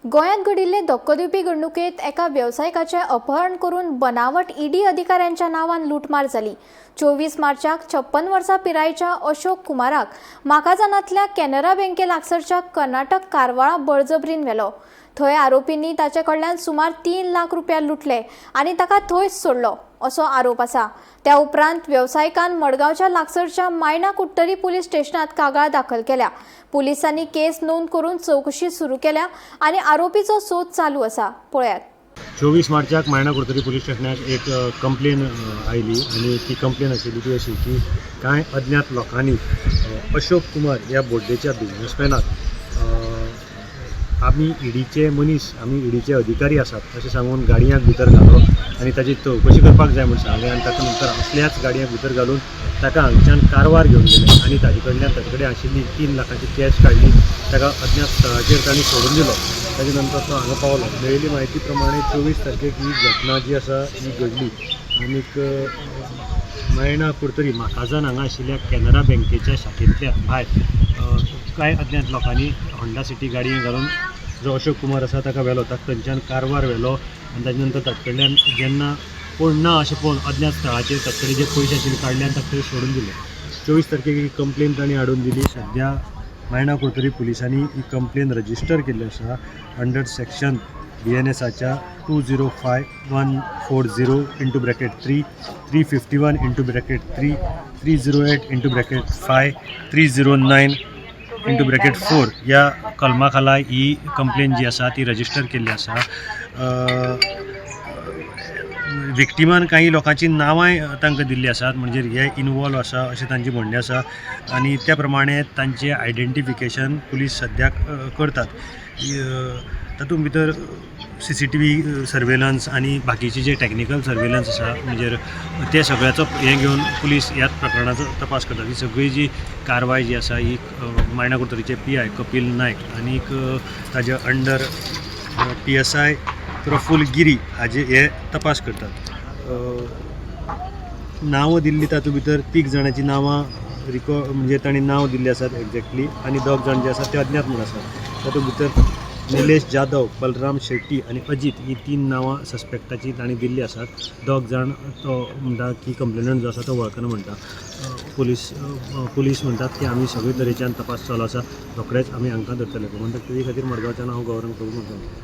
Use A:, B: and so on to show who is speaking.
A: गोंयांत घडिल्ले धक्को दिवपी घडणुकेंत एका वेवसायिकाचें अपहरण करून बनावट ईडी अधिकाऱ्यांच्या नांवान लुटमार जाली. 24 मार्चाक 56 वर्सां पिरायेच्या अशोक कुमाराक माकाझानांतल्या कॅनरा बँके लागसरच्या कर्नाटक कारवाळा बळजबरीन व्हेलो. थंय आरोपींनी ताचे कडल्यान सुमार 3 लाख रुपया लुटले आनी ताका थंयच सोडलो असो आरोप आसा. त्या उपरांत वेवसायिकान मडगांवच्या लागसरच्या मायणा कुडटरी पुलीस स्टेशनात कागाळ दाखल केल्या. पुलिसांनी केस नोंद करून चवकशी सुरू केल्या आनी आरोपीचो सोद चालू आसा. पळयात.
B: 24 मार्चाक मायणा कुडतरी पुलीस स्टेशनाक एक कंप्लेन आयली आनी ती कंप्लेन आशिल्ली ती अशी की कांय अज्ञात लोकांनी अशोक कुमार ह्या बोड्डेच्या बिजनसमॅनाक आमी इडीचे मनीस, आमी इडीचे अधिकारी आसात अशें सांगून गाडयांक भितर घालो आनी ताची चवकशी करपाक जाय म्हूण सांगलें आनी ताका नंतर असल्याच गाडयांक भितर घालून ताका हांगच्यान कारवार घेवन गेले आनी ताजे कडल्यान ताजे कडेन आशिल्ली 3 लाखांची कॅश काडली. ताका अज्ञात स्थळाचेर तांणी सोडून दिलो. ताजे नंतर तो हांगा पावलो. मेळिल्ली म्हायती प्रमाणे 24 तारखेक ही घटना जी आसा ही घडली आनीक मायणा कुडतरी म्हाकाजान हांगा आशिल्ल्या कॅनरा बँकेच्या शाखेंतल्या भायर कांय अज्ञात लोकांनी होंडा सिटी गाडयेन घालून जो अशोक कुमार आसा ताका व्हेलो. ताका थंयच्यान कारवार व्हेलो आनी ताजे नंतर ताचे कडल्यान जेन्ना कोण ना अशें पळोवन अज्ञात स्थळाचेर ताचे कडेन जे पयशे आशिल्ले काडले आनी ताका थंय सोडून दिले. 24 तारखेक ही कंप्लेन तांणी हाडून दिली. सद्या मायणा कुडतरी पुलिसांनी ही कंप्लेन रजिस्टर केल्ली आसा under section बीएनएसाच्या 205, 140 into bracket 3, 351 into bracket 3, 308 into bracket 5, 309 into bracket 4 ह्या कलमा खाला ही कंप्लेन जी आसा ती रजिस्टर केल्ली आसा. विक्टिमान काही लोकांची नांवांय तांकां दिल्ली आसात, म्हणजे हे इनवॉल्व आसा अशें तांचें म्हणणें आसा आनी त्या प्रमाणे तांचें आयडेंटिफिकेशन पुलीस सद्याक करतात. तातूंत भितर सीसीटीव्ही सर्वेलन्स आनी बाकीचे जे टॅक्निकल सर्वेलन्स आसा, म्हणजे ते सगळ्याचो हें घेवन पुलीस ह्याच प्रकरणाचो तपास करतात. ही सगळी जी कारवाय जी आसा ही मायणा कुडतरीचे पीआय कपील नायक आनीक ताजे अंडर पीएसआय प्रफुल गिरी हाजे हे तपास करतात. नांवां दिल्ली तातूंत भितर तीग जाणांची नांवां म्हणजे तांणी नांव दिल्ली आसात एक्झॅक्टली आनी दोग जाण जे आसात ते अज्ञात म्हूण आसात. तातूंत भितर निलेश जाधव, बलराम शेट्टी आनी अजीत ही 3 नांवां सस्पेक्टाची तांणी दिल्ली आसात. दोग जाण तो म्हणटा की कंप्लेनंट जो आसा तो वळखना म्हणटा. पुलीस म्हणटात की आमी सगळे तरेच्यान तपास चालू आसा, रोखडेच आमी हांकां धरतले. गोमंतक टीव्ही खातीर मडगांवच्यान हांव गौरंग प्रभू म्हणटा.